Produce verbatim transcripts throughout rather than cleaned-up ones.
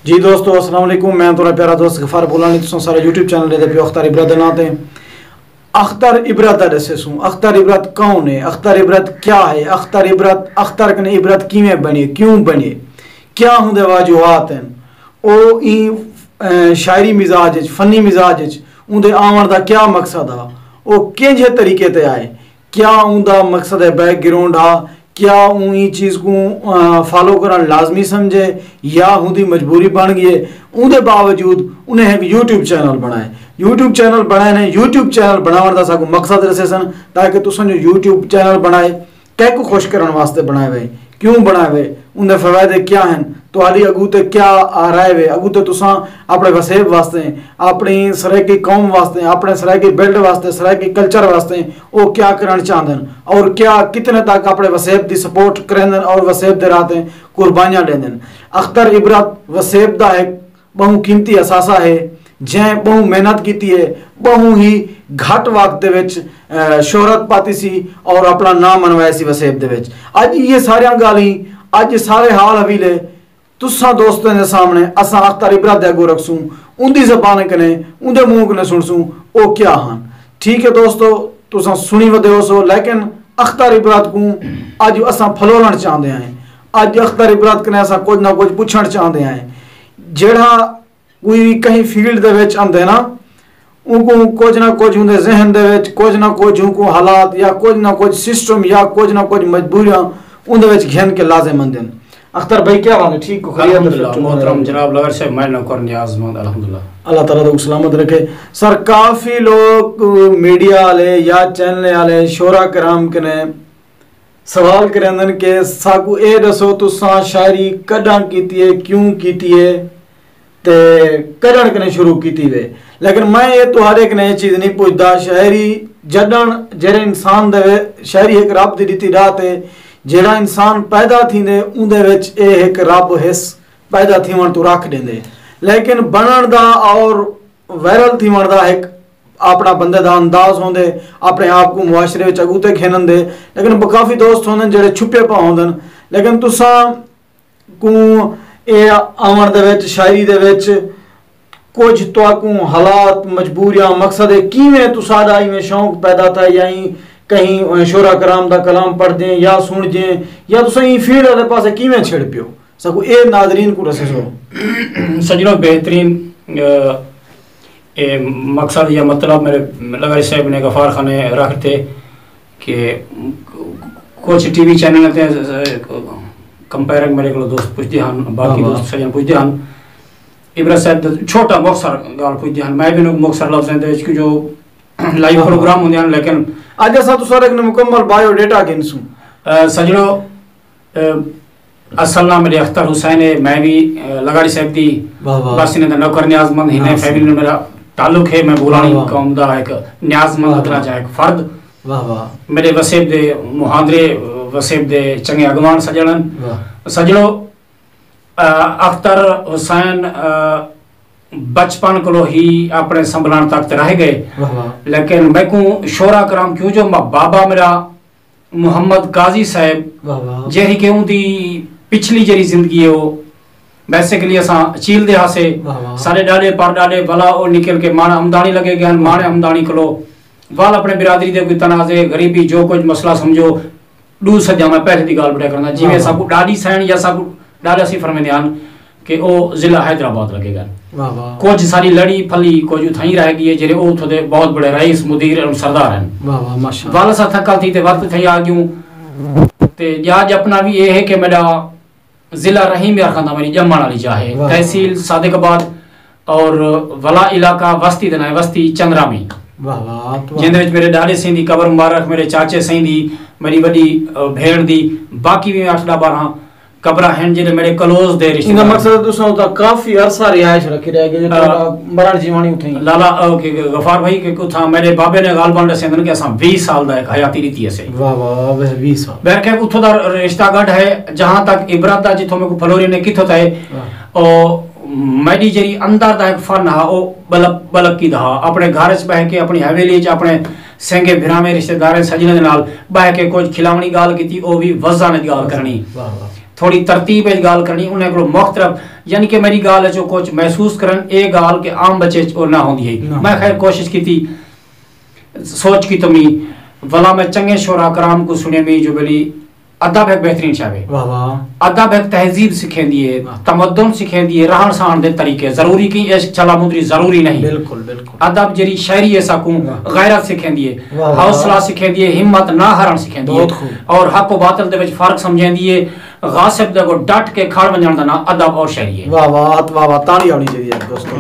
جی دوستو، السلام علیکم۔ میں تہاݙا پیارا دوست غفار بولانی۔ تساں سارے یوٹیوب چینل ݙیہدے پیو اختر عبرت دے ناں تے۔ اختر عبرت دا ݙسیسوں، اختر عبرت کون ہے، اختر عبرت کیا ہے، اختر عبرت، اختر کنے عبرت کیویں بݨیے، کیوں بݨیے، کیا ہوندے وجوہات ہن، او ایں، اے، شاعری مزاج اچ، فنی مزاج اچ اوندے آوݨ دا کیا مقصد ہا، او کینجھے طریقے تے آئے، کیا اوندا مقصد ہے، بیک گراؤنڈ ہا، کیا اوں ایں چیز کوں، آ، فالو کرݨ لازمی سمجھے یا ہوندی مجبوری بݨ ڳئی ہے؟ اوندے باوجود انہیں ہک یوٹیوب چینل بݨائے۔ یوٹیوب چینل بݨائے نے، یوٹیوب چینل بݨاوݨ دا ساکوں مقصد ݙسیسن تاکہ تساں جو یوٹیوب چینل بݨائے، کیکوں خوش کرݨ واسطے بݨائے وے، کیوں بݨائے وے، اوندے فوائد کیا ہن، تہاݙی اڳوں تے کیا رائے وے، اڳوں تے تساں اپݨے وسیب واسطے، اپݨی سرائیکی قوم واسطے، اپݨے سرائیکی بیلٹ واسطے، سرائیکی کلچر واسطے او کیا کرݨ چاہندن اور کیا کتنے تک اپݨے وسیب دی سپورٹ کریندن اور وسیب دے راہ تے قربانیاں ݙیندن۔ اختر عبرت وسیب دا ہک ٻہوں قیمتی اثاثہ ہے، جیں ٻہوں محنت کیتی ہے، ٻہوں ہی گھٹ وقت دے وچ، اے، شہرت پاتی سی اور اپݨا ناں منوائے سی وسیب دے وچ۔ اڄ ایہ ساریاں ڳالھیں، اڄ سارے حال حویلے تساں دوستیں دے سامݨے اساں اختر عبرت دے اڳوں رکھسوں، اوندی زبان کنے، اوندے منہ کنے سݨسوں، او کیا ہن۔ ٹھیک ہے دوستو، تساں سݨی ودے ہوسو، لیکن اختر عبرت کوں اڄ اساں پھلولݨ چاہندے ہیں۔ اڄ اختر عبرت کنے اساں کجھ نہ کجھ پچھݨ چاہندے ہیں۔ جیڑھا کوئی کہیں فیلڈ دے وچ آندے نا، اونکوں کجھ نہ کجھ اوندے ذہن دے وچ کجھ نہ کجھ اونکوں حالات یا کجھ نہ کجھ سسٹم یا کجھ نہ کجھ مجبوریاں اوندے وچ گھن کے لازم آندن۔ اختر بھائی، کیا حال ہے؟ ٹھیک ہو؟ خیریت ہے؟ الحمدللہ، محترم جناب لغاری صاحب، میں نوکر نیاز مند، الحمدللہ۔ اللہ تعالیٰ تہاکوں سلامت رکھے۔ سر، کافی لوگ میڈیا والے یا چینل والے شعراء کرام کنے سوال کریندن کہ ساکوں اے ݙسو تساں شاعری کݙاں کیتی ہے، کیوں کیتی ہے تے کݙݨ کنے شروع کیتی وے۔ لیکن میں اے تہاݙے کنے اے چیز نہیں پچھدا، شاعری جݙݨ جیڑھے انسان دے وے، شاعری ہک رب دی ݙتی ݙات ہے، جیڑھا انسان پیدا تھیندے اوندے وچ اے ہک رب حس پیدا تھیوݨ توں رکھ ݙیندے، لیکن بݨݨ دا اور وائرل تھیوݨ دا ہک اپݨا بندے دا انداز ہوندے، اپݨے آپ کوں معاشرے وچ اڳوں تے گھنن دے، لیکن ب-، کافی دوست ہوندن جیڑھے چھپے پا ہوندن۔ لیکن تساں کوں اے آوݨ دے وچ، شاعری دے وچ کجھ تہاکوں حالات، مجبوریاں، مقصد ہے کیویں تساݙا ایویں شوق پیدا تھا، یا ایں کہیں شعراء کرام دا کلام پڑھدیں یا سݨدیں یا تساں ایں فیلڈ والے پاسے کیویں چھڑ پیو؟ ساکوں اے ناظرین کوں ݙسیسو۔ سجنو، بہترین، آ، اے مقصد یا مطلب میرے لغاری صاحب نے غفار خان نے رکھ ݙتے کہ کجھ ٹی وی چینل تے کمپیئرنگ میرے کولوں دوست پچھدے ہن، باقی واہ واہ۔ دوست سجن پچھدے ہن۔ عبرت صاحب دا چھوٹا مختصر ڳالھ پچھدے ہن، میں وی انہاں کوں مختصر لفظاں دے وچ کیوں جو لائیو واہ واہ۔ پروگرام ہوندے ہن، لیکن اڄ اساں تساݙے کنے مکمل بایو ڈیٹا گھنسوں۔ آ، سجنو، آ، اصل ناں میݙے اختر حسین ہے، میں وی، آ، لغاری صاحب دی واہ واہ۔ بس انہاں دا نوکر نیاز مند، ہن ہاں سر۔ فیملی نال میݙا تعلق ہے، میں بولاݨی واہ واہ۔ قوم دا ہک نیاز مند واہ اتنا واہ۔ جا ہک فرد۔ واہ واہ۔ میݙے وسیب دے مہاندرے، وسیب دے چنڳے اڳواݨ سڄݨ ہن۔ واہ۔ سڄݨو، آ، اختر حسین، آ، بچپن کولو ہی اپݨے سنبھلݨ تک تے رہ ڳئے۔ واہ واہ۔ لیکن میکوں شعراء کرام کیوں جو ما-، بابا میݙا محمد قاضی صاحب، واہ واہ۔ جیڑھی کہ اوندی پچھلی جیڑھی زندگی ہے، او بیسیکلی اساں چیلدے ہاسے۔ واہ واہ۔ ساݙے ݙاݙے پر ݙاݙے ولا او نکل کے ماݨ ہمداݨی لڳے ڳئے ہن، ماݨ ہمداݨی کولو ول اپݨے برادری دے کوئی تنازعے، غریبی، جو کجھ مسئلہ سمجھو، ݙو سڄاں میں پہلے دی ڳالھ ٻڈھا کرݨا، جیویں واہ واہ۔ ساکوں ݙاݙی سئیݨ یا ساکوں ݙاݙا سئیں فرمیندے ہن کہ او ضلع حیدرآباد لڳے ڳئے ہن۔ واہ واہ۔ کجھ ساری لڑی پھلی، کجھ اتھائیں رہ ڳئی ہے، جیڑھے او اتھوں دے بہت بڑے رئیس، مدیر اور سردار ہن۔ واہ واہ، ماشاءاللہ۔ ول اساں تھکل تھی تے وت اتھائیں آ ڳیوں۔ تے ڄاج اپݨا وی اے ہے کہ میݙا ضلع رحیم یار خان دا میݙی ڄمݨ والی جاہ ہے۔ واہ۔ تحصیل صادق آباد اور ولا علاقہ وستی دے ناں ہے، وستی چندرامی۔ واہ واہ، تو جیندے وچ میݙے ݙاݙے سئیں دی قبر مبارک، میݙے چاچے سئیں دی، میݙی وݙی، آ، بھیݨ دی، باقی وی اٹھ ݙاہ ٻارہاں قبراں ہن جیڑھے میݙے کلوز دے رشتہ انہاں دار۔ مقصد تساں اتھاں کافی عرصہ رہائش رکھی رہ ڳئے، آ، تہاݙا مرݨ جیوݨ ہی اتھاں ہی۔ لالا، آ، کہ غفار بھائی کہ اتھاں میݙے بابے نے ڳالھ بݨ ݙسیندن کہ اساں ویہہ سال دا ہک حیاتی ݙتی اسے۔ واہ واہ واہ، ویہہ سال۔ بہرکیف اتھوں دا رشتہ ڳڈھ ہے، جہاں تک عبرت دا جتھوں میکوں پھلوری نے کتھوں تئے، واہ۔ او میݙی جیڑھی اندر دا ہک فن ہا، او ٻلک، ٻلکی دا ہا۔ اپݨے گھر اچ ٻہہ کے، اپݨی حویلی اچ، اپݨے سینگے بھراویں رشتہ داریں سڄݨیں دے نال ٻہہ کے کجھ کھلاوݨی ڳالھ کیتی، او وی وزن اچ ڳالھ کرݨی۔ واہ واہ۔ تھوڑی ترتیب وچ ڳالھ کرݨی، انہیں کولوں مختلف، یعنی کہ میݙی ڳالھ وچ او کجھ محسوس کرن، اے ڳالھ کہ عام بچے وچ او نہ ہوندی ہئی۔ میں خیر کوشش کیتی، سوچ کی تمی، ولا میں چنڳے شعراء کرام کوں سݨیمی جو بھلی ادب ہک بہترین شے ہے۔ واہ واہ۔ ادب ہک تہذیب سکھیندی ہے، تمدن سکھیندی ہے، رہݨ سہݨ دے طریقے، ضروری کہ عشق چھلا مندری ضروری نہیں۔ بالکل، بالکل۔ ادب جیڑھی شاعری ہے ساکوں غیرت سکھیندی ہے، حوصلہ سکھیندی ہے، ہمت نہ ہارݨ سکھیندی ہے، اور حق و باطل دے وچ فرق سمجھیندی ہے، غاصب دے اڳوں ڈٹ کے کھڑ ونڄݨ دا ناں ادب اور شاعری ہے۔ واہ واہ، واہ واہ، تاڑی آوݨی چاہیدی ہے دوستو۔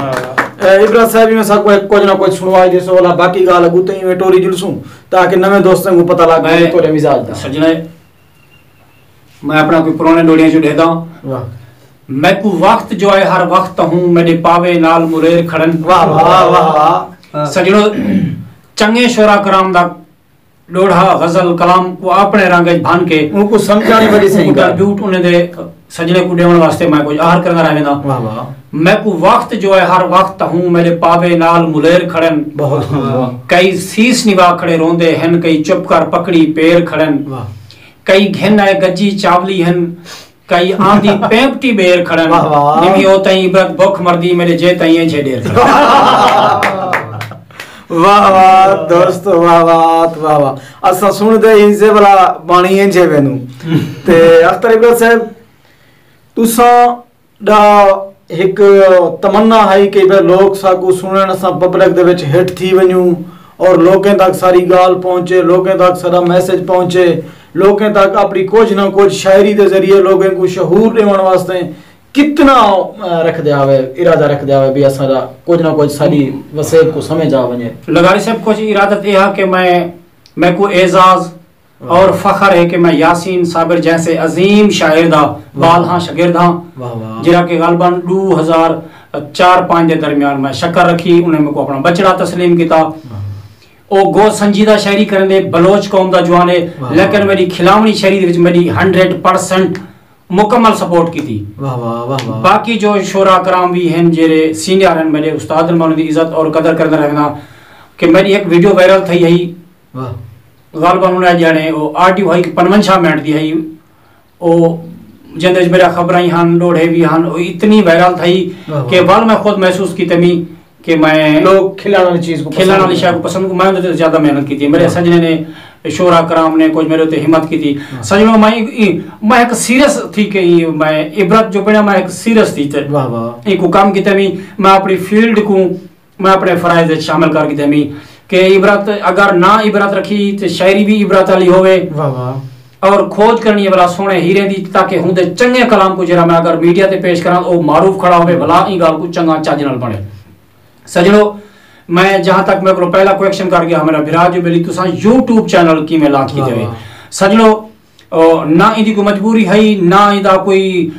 اے عبرت صاحب، ایویں ساکوں ہک کجھ نہ کجھ سݨوا ݙیسو، ولا باقی ڳالھ اڳوں تئیں ایویں ٹوری جلسوں، تاکہ نویں دوستاں کوں پتہ لڳ ونڄے تہاݙے مزاج دا۔ سجݨے، میں اپݨا کوئی پراݨے ݙوہڑیاں چوں ݙیہداں۔ میکوں وخت جو آئے ہر وخت تہوں، میݙے پاوے نال ملیر کھڑن۔ واہ واہ، واہ واہ۔ سجݨو، چنڳے شعراء کرام دا ݙوہڑا، غزل، کلام کوں اپݨے رنگ اچ بھن کے اونکوں سمجھاوݨی وݙی صحیح ڳالھ۔ ٹربیوٹ انہیں دے سجݨے کوں ݙیوݨ واسطے میں کجھ آہر کریندا رہ وینداں۔ واہ واہ۔ میکوں وخت جو آئے ہر وخت تہوں، میݙے پاوے نال ملیر کھڑن۔ بہت خوب۔ کئی سیس نوا کھڑے روندے ہن، کئی چپ کر پکڑی پیر کھڑن۔ واہ۔ کئی گھن آئے گجی چاولی ہن، کئی آندی پینپٹی ٻیر کھڑن۔ واہ واہ۔ نمی او تئیں عبرت بکھ مردی، میݙے جے تئیں اینجھے ݙیر کھڑن۔ واہ واہ دوستو، واہ واہ، واہ واہ۔ اساں سݨدے ہی زیولا پاݨی اینجھے وینوں۔ تے اختر عبرت صاحب، تساں ݙا ہک تمنا ہئی کہ بھئی لوک ساکوں سݨن، اساں پبلک دے وچ ہٹ تھی ونڄوں اور لوکیں تک ساری ڳالھ پہنچے، لوکیں تک ساݙا میسج پہنچے، لوکیں تک اپݨی کجھ نہ کجھ شاعری دے ذریعے لوکیں کوں شعور ݙیوݨ واسطے کتنا، آ، رکھدے آوے، ارادہ رکھدے آوے بھئی اساں دا کجھ نہ کجھ ساݙی وسیب کوں سمجھ آ ونڄے۔ لغاری صاحب، کجھ ارادت اے ہا کہ میں، میکوں اعزاز اور فخر ہے کہ میں یاسین صابر جیسے عظیم شاعر دا بال ہاں، شاگرد ہاں، واہ واہ۔ جیڑھا کہ غالباً ݙو ہزار چار پنج دے درمیان میں شکر رکھی، انہیں میکوں اپݨا بچڑا تسلیم کیتا۔ واہ۔ او گو سنجیدہ شاعری کریندے، بلوچ قوم دا جوان ہے، واہ۔ لیکن میݙی کھلاوݨی شاعری دے وچ میݙی ہنڈریڈ پرسنٹ مکمل سپورٹ کیتی۔ واہ واہ، واہ واہ۔ باقی جو شعراء کرام وی ہن، جیڑھے سینئر ہن، میݙے استاد ہن، میں انہیں دی عزت اور قدر کریندا رہنداں۔ کہ میݙی ہک ویڈیو وائرل تھئی ہئی، واہ۔ غالباً انہیں ڄاݨے، او آڈیو ہئی کہ پنجونجاہ منٹ دی ہئی۔ او جیندے وچ میݙیاں خبراں ہی ہن، ݙوہڑے وی ہن، او اتنی وائرل تھئی، واہ واہ۔ کہ ول میں خود محسوس کیتے می کہ میں لوگ کھلݨ والی چیز کوں کھلݨ پسند والی شے کوں پسند کوں، میں اندر تے زیادہ محنت کیتی ہے۔ میݙے، واہ۔ سجݨے نے، شعراء کرام نے کجھ میݙے تے ہمت کیتی۔ واہ۔ سجݨو، میں، میں ہک سیریس تھی کے میں عبرت جو بݨیا، میں ہک سیریس تھی تے واہ واہ۔ اینکوں کم کیتے می، میں اپݨی فیلڈ کوں میں اپݨے فرائض وچ شامل کر گھدے می کہ عبرت، اگر نہ عبرت رکھی تے شاعری وی عبرت والی ہووے۔ واہ واہ۔ اور کھوڄ کرݨی ہے ولا سوہݨے ہیرے دی، تاکہ ہوندے چنڳے کلام کوں جیڑھا میں اگر میڈیا تے پیش کراں، او معروف کھڑا ہووے، ولا ایں ڳالھ کوں چنڳا چڄ نال بݨے۔ سجݨو، میں جہاں تک میرے کولوں پہلا کویکشن کر ڳیا ہا میرا بھرا جو بھلی تساں یوٹیوب چینل کیویں لانچ کیتے ہوئے؟ واہ واہ۔ سجݨو، او، نہ ایندی کوئی مجبوری ہئی، نہ ایندا کوئی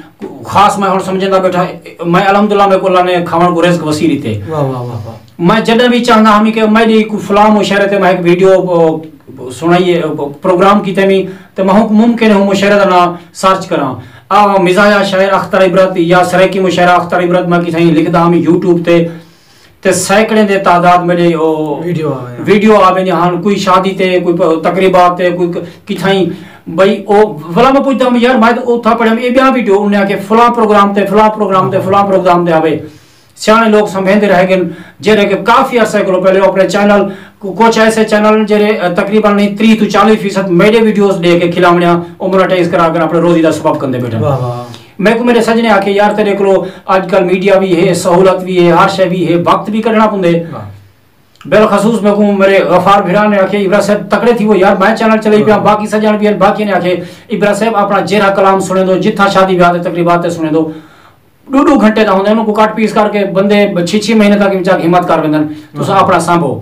خاص میں ہݨ سمجھیندا ٻیٹھا۔ میں الحمدللہ میرے کوں اللہ نے کھاوݨ کوں رزق وسیع ݙتے۔ واہ واہ واہ واہ۔ میں جݙاں وی چاہندا ہامی کہ میݙی کوئی فلاں مشاعرے تے میں ہک ویڈیو، او، سݨائیے، او، پروگرام کیتے می، تے میں ہک ممکن ہے ہوں مشاعرے دا ناں سرچ کراں۔ آ، مزاحیہ شاعر اختر عبرت یا سرائیکی مشاعرہ اختر عبرت میں کتھائیں لکھدا ہامی یوٹیوب تے۔ تے سینکڑیں دے تعداد میݙے او ویڈیو آ ویندے۔ ویڈیو آ ویندے ہن، کوئی شادی تے، کوئی پ-، تقریبات تے، کوئی ک-، کتھائیں۔ بھئی او ولا میں پچھدا ہم، یار، میں تاں اتھاں پڑھیا، اے ٻیا ویڈیو، انہیں آکھے فلاں پروگرام تے، فلاں پروگرام تے، فلاں پروگرام تے آوے۔ سیاݨے لوگ سنبھیندے رہ ڳئن، جیڑھے کہ کافی عرصے کولوں پہلے او اپݨے چینل کو-، کجھ ایسے چینل جیڑھے، اے، تقریباً نہیں تریہہ توں چالیہہ فیصد میݙے ویڈیوز ݙے کے کھلاوݨیاں، او مونیٹائز کرا کے اپݨے روزی دا سبب کندے ٻیٹھن۔ واہ واہ۔ میکوں میݙے سڄݨے آکھے، یار، تیݙے کولوں اڄ کل میڈیا وی ہے، سہولت وی ہے، ہر شے وی ہے، وقت وی کڈھݨا پوندے۔ واہ۔ بالخصوص میکوں میݙے غفار بھرا نے آکھے، عبرت صاحب تکڑے تھیوو یار، میں چینل چلائی پیاں، واہ۔ باقی سڄݨ وی ہن، باقی نے آکھے، عبرت صاحب اپݨا جیڑھا کلام سݨیندو، جتھاں شادی بیاہ تے تقریبات تے سݨیندو، ݙو ݙو گھنٹے دا ہوندا، انہاں کوں کٹ پیس کر کے بندے چھ چھ مہینے تک وچ ہمت کر ویندن۔ تساں، واہ۔ اپݨا سانبھو۔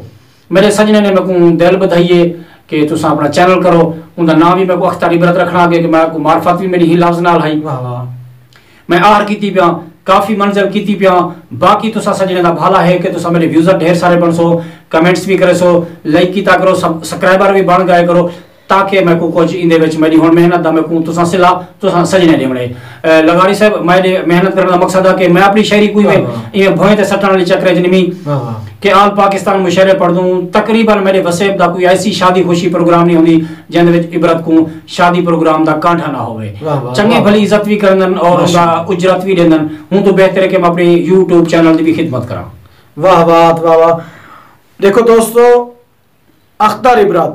میݙے سڄݨے نے میکوں دل ٻدھائی ہے کہ تساں اپݨا چینل کرو، اوندا ناں وی میکوں اختر عبرت رکھݨا اڳے کہ میکوں معرفت وی میݙی ہی لفظ نال ہئی۔ واہ واہ۔ میں آہر کیتی پیاں، کافی منزل کیتی پیاں، باقی تساں سڄݨے دا بھالا ہے کہ تساں میݙے ویوزر ڈھیر سارے بݨسو، کمنٹس وی کریسو، لائک کیتا کرو، سبسکرائبر وی بݨ ڳئے کرو۔ تاکہ میکوں کجھ ایندے وچ میݙی ہݨ محنت دا میکوں تساں صلہ تساں سڄݨے ݙیوݨے۔ لغاری صاحب، میݙے محنت کرݨ دا مقصد ہے کہ میں اپݨی شاعری کوں ایویں ایویں بھوئیں تے سٹݨ آلی چکریں اچ نمی کہ آل پاکستان مشاعرے پڑھدوں۔ تقریبا میݙے وسیب دا کوئی ایسی شادی خوشی پروگرام نی ہوندی جیندے وچ عبرت کوں شادی پروگرام دا کانڈھا نہ ہووے۔ چنڳی بھلی عزت وی کریندن اور اوندا اجرت وی ݙیندن۔ ہوں توں بہتر ہے کہ میں اپݨی یوٹیوب چینل دی وی خدمت کراں۔ واہ واہ واہ واہ۔ ݙیکھو دوستو، اختر عبرت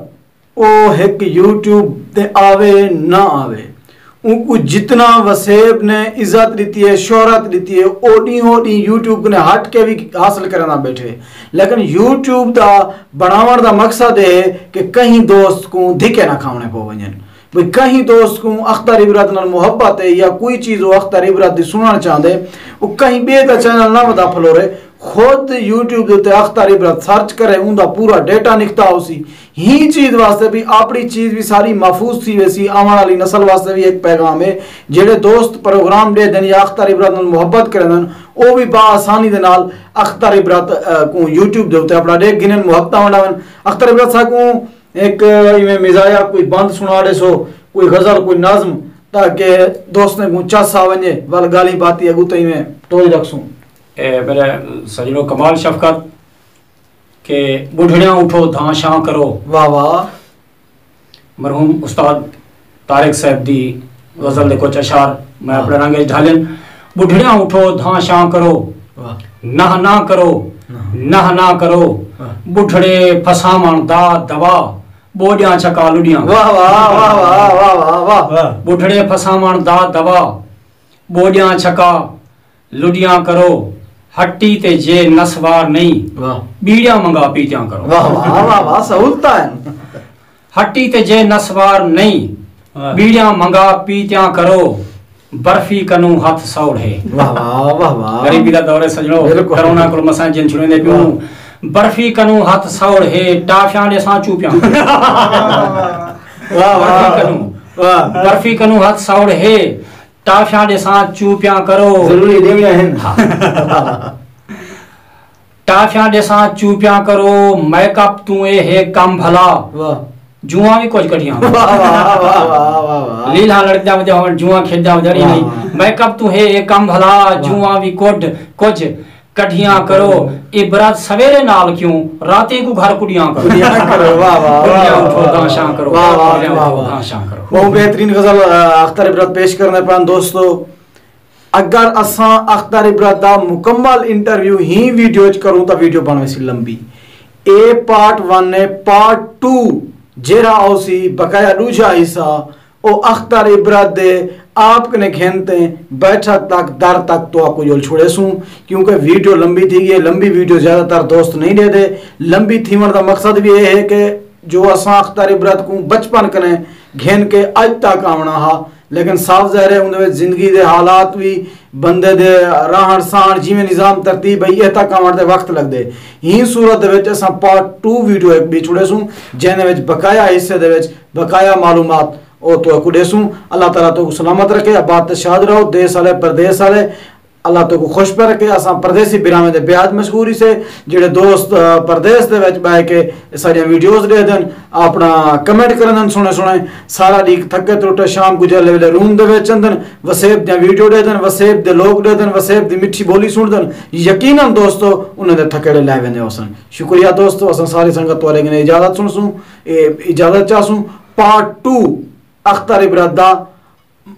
او ہک یوٹیوب تے آوے نہ آوے، اونکوں جتنا وسیب نے عزت ݙتی ہے، شہرت ݙتی ہے، او ݙینہوں ݙینہہ یوٹیوب کنے ہٹ کے وی حاصل کریندا ٻیٹھے۔ لیکن یوٹیوب دا بݨاوݨ دا مقصد اے ہے کہ کہیں دوست کوں دھکے نہ کھاوݨے پو ونڄن۔ بھئی کہیں دوست کوں اختر عبرت نال محبت ہے یا کوئی چیز او اختر عبرت دی سݨݨ چاہندے، او کہیں ٻئے دا چینل نہ ودا پھلورے، خود یوٹیوب دے اتے اختر عبرت سرچ کرے، اوندا پورا ڈیٹا نکھتا ہوسی۔ ہی چیز واسطے بھی اپݨی چیز بھی ساری محفوظ تھی ویسی، آوݨ والی نسل واسطے بھی ایک پیغام ہے۔ جیڑھے دوست پروگرام ݙیہدن یا اختر عبرت نال محبت کریندن، او بھی بآسانی دے نال اختر عبرت، آ، کوں یوٹیوب دے اتے اپݨا ݙیکھ گھنن، محبتاں ونڈاون۔ اختر عبرت صاحب کوں ہک ایویں مزاحیہ کوئی بند سݨا ݙیسو، کوئی غزل، کوئی نظم، تاکہ دوستیں کوں چس آ ونڄے، ول ڳالھیں باتیں اڳوں تئیں ایویں ٹوئی رکھسوں۔ اے میرے سڄݨو کمال شفقت کہ ٻڈھڑیاں اٹھو دھاں شاں کرو۔ واہ واہ۔ مرحوم استاد طارق صاحب دی غزل دے کجھ اشعار میں اپݨے رنگ اچ ڈھالن۔ ٻڈھڑیاں اٹھو دھاں شاں کرو، واہ۔ نہ نہ کرو، نہ۔ نہ نہ کرو۔ واہ۔ ٻڈھڑے پھساوݨ دا دوا، ٻوݙیاں چھکا لݙیاں۔ واہ واہ واہ واہ واہ واہ واہ۔ واہ۔ ٻڈھڑے پھساوݨ دا دوا، ٻوݙیاں چھکا لݙیاں کرو، ہٹی تے جے نسوار نئیں، واہ۔ ٻیڑیاں منگا پیتیاں کرو۔ واہ واہ واہ واہ، سہولتاں ہن۔ ہٹی تے جے نسوار نئیں، واہ۔ ٻیڑیاں منگا پیتیاں کرو، برفی کنوں ہتھ سوڑ ہے۔ واہ واہ واہ واہ۔ غریبی دا دور ہے سڄݨو، بالکل۔ کرونا کول مسائیں جن چھڑویندے پیوں۔ واہ۔ برفی کنوں ہتھ سوڑ ہے، ٹافیاں ݙیساں چوپیاں۔ واہ واہ۔ برفی کنوں، واہ۔ برفی کنوں ہتھ سوڑ ہے، ٹافیاں ݙیساں چوپیاں کرو۔ ضروری ݙیوݨیاں ہن۔ ہاں۔ ٹافیاں ݙیساں چوپیاں کرو، میک اپ توں اے ہے کم بھلا۔ واہ۔ جواں وی کجھ کڈھیاں۔ واہ، واہ، واہ، واہ، واہ، واہ۔ لیلاں لڑدیاں ودیاں ہوون، جواں کھیݙدیاں ودیاں، واہ، نہیں۔ واہ۔ میک اپ توں ہے اے کم بھلا، واہ۔ جواں وی کڈھ کجھ کڈھیاں کرو۔ عبرت سویرے نال کیوں، راتیں کوں گھر کڈھیاں کرو۔ کڈھیاں کرو، واہ، واہ، واہ، ٻڈھڑیاں اٹھو واہ، دھاں شاں کرو، واہ، واہ، ٻڈھڑیاں واہ، اٹھو واہ۔ دھاں شاں کرو۔ ٻہوں بہترین غزل، آ، اختر عبرت پیش کریندے پئے ہن دوستو۔ اگر اساں اختر عبرت دا مکمل انٹرویو ہی ویڈیو اچ کروں تاں ویڈیو بݨ ویسی لمبی۔ اے پارٹ ون ہے، پارٹ ٹو جیڑھا آسی بقایا ݙوجھا حصہ، او اختر عبرت دے آپ کنے گھن تے بیٹھک تک در تک تہاکوں جول چھوڑیسوں، کیونکہ ویڈیو لمبی تھی ڳئی ہے۔ لمبی ویڈیو زیادہ تر دوست نہیں ݙیہدے۔ لمبی تھیوݨ دا مقصد وی اے ہے کہ جو اساں اختر عبرت کوں بچپن کنے گھن کے اڄ تک آوݨا ہا، لیکن صاف ظاہر ہے اوندے وچ زندگی دے حالات وی، بندے دے رہݨ سہݨ، جیویں نظام ترتیب ہے، ایہ تک آوݨ تے وقت لڳدے۔ ایں صورت دے وچ اساں پارٹ ٹو ویڈیو ہک ٻئی چھوڑیسوں، جیندے وچ بقایا حصے دے وچ بقایا معلومات او تہاکوں ݙیسوں۔ اللہ تعالیٰ تہاکوں سلامت رکھے، آباد تے شاد رہو، دیس آلے، پردیس آلے، اللہ تہاکوں خوش پیا رکھے۔ اساں پردیسی بھراویں دے بے حد مشہور ہیسے، جیڑھے دوست، آ، پردیس دے وچ ٻہہ کے ساݙیاں ویڈیوز ݙیہدن، اپݨا کمنٹ کریندن سوہݨے سوہݨے، سارا ݙینہہ تھکے ترٹے شام کوں جیلھے ویلھے روم دے وچ اندن، وسیب دیاں ویڈیو ݙیہدن، وسیب دے لوگ ݙیہدن، وسیب دی مٹھی ٻولی سݨدن، یقیناً دوستو انہاں دے تھکیڑے لہہ ویندے ہوسن۔ شکریہ دوستو، اساں ساری سنگت توں اڄ کنے اجازت سݨسوں، اے اجازت چاہسوں۔ پارٹ ٹو اختر عبرت دا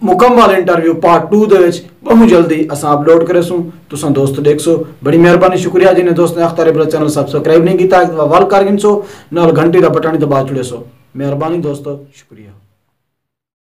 مکمل انٹرویو پارٹ ٹو دے وچ ٻہوں جلدی اساں اپلوڈ کریسوں، تساں دوست ݙیکھسو۔ بڑی مہربانی، شکریہ جنہیں دوستیں اختر عبرت چینل سبسکرائب نہیں کیتا، ہک دفعہ ول کر گھنسو، نال گھنٹی دا بٹن دبا چھوڑیسو۔ مہربانی دوستو، شکریہ۔